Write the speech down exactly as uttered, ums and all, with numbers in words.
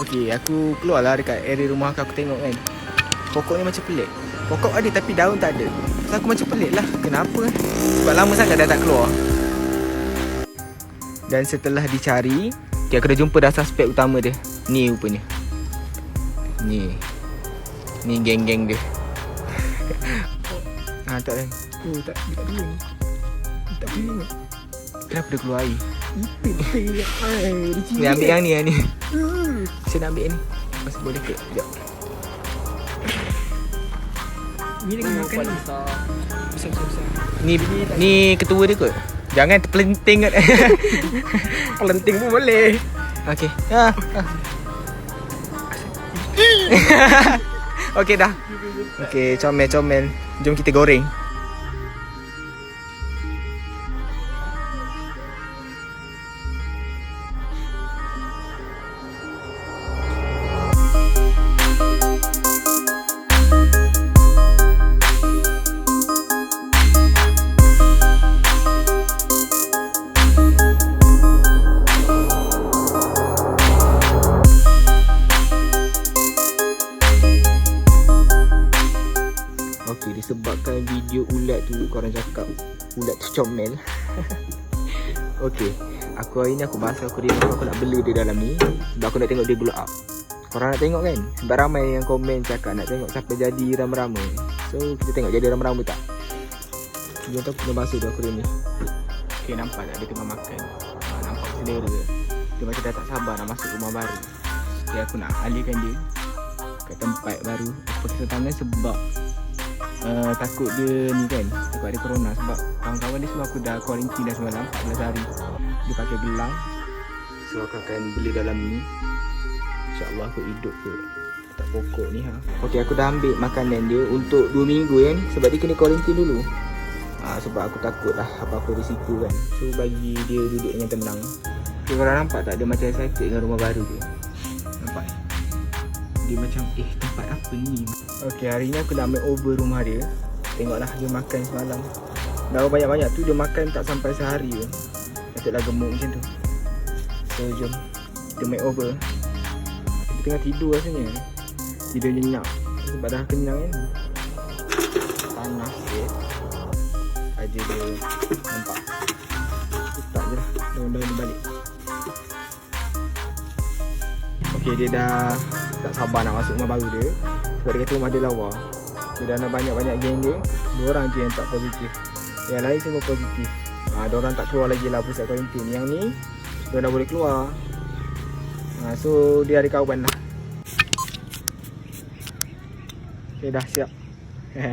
Okey, aku keluar lah dekat area rumah aku, aku tengok kan. Pokok ni macam pelik. Pokok ada tapi daun tak ada. So aku macam pelik lah. Kenapa? Sebab lama sangat dah tak keluar. Dan setelah dicari, okey, aku dah jumpa dah suspek utama dia. Ni rupanya. Ni. Ni geng-geng dia. Ah, tak lain. Oh, tak, tak boleh ni. Tak boleh ni. Kenapa dia keluar air? Itu, itu, ai, dia Ni ambil yang ni, yang ni. Hmm. Saya nak ambil yang ni. Masih boleh ke? Sekejap. Ni dengan makan ni. Besar, besar, besar. Ni, ni ketua dia kot. Jangan terpelenting kot. Pelenting pun boleh. Okey. Ah, ah. Okey dah. Okey, comel, comel. Jom kita goreng. Okey, disebabkan video ulat tu, korang cakap ulat tu comel. Okey, aku hari ni aku basuh aku rindu, aku nak bela dia dalam ni sebab aku nak tengok dia glow up. Korang nak tengok kan? Sebab ramai yang komen cakap nak tengok siapa jadi rama-rama. So, kita tengok jadi rama-rama tak? Dia tu kena basuh dia aku rindu. Okey, nampak tak dia tengah makan? Ah, nampak selera. Dia macam dah tak sabar nak masuk rumah baru. Okey, aku nak alihkan dia ke tempat baru. Aku pakai sarung tangan sebab, eh, takut dia ni kan, takut ada corona. Sebab kawan-kawan dia semua aku dah kuarantin dah semalam, empat belas hari. Dia pakai gelang. So, aku akan bela dalam ni. InsyaAllah aku hidup kot. Tak pokok ni, ha. Okey, aku dah ambil makanan dia untuk dua minggu ya ni. Sebab dia kena kuarantin dulu. Ah, sebab aku takut lah apa-apa risiko kan. So, bagi dia duduk dengan tenang. Okey, korang nampak tak dia macam excited dengan rumah baru dia? Nampak? Dia macam, "Eh, tempat apa ni?" Okey, hari ni aku nak make over rumah dia. Tengoklah dia makan semalam. Dah banyak-banyak tu dia makan tak sampai sehari pun. Patutlah gemuk macam tu. So, jom. Dia make over. Dia tengah tidur rasanya. Tidur nyenyak. Sebab dah kenyang kan. Panas sikit. Aja dia nampak. Letak je lah daun-daun dia balik. Okey, dia dah tak sabar nak masuk rumah baru dia. Sebab dia kata rumah dia lawa. Dia dah ada banyak-banyak geng dia. Dua orang je yang tak positif. Yang lain semua positif. Ha, dua orang tak keluar lagi lah pusat kuarantin. Yang ni, dia dah boleh keluar. Ha, so, dia ada kawan lah. Okey, dah siap.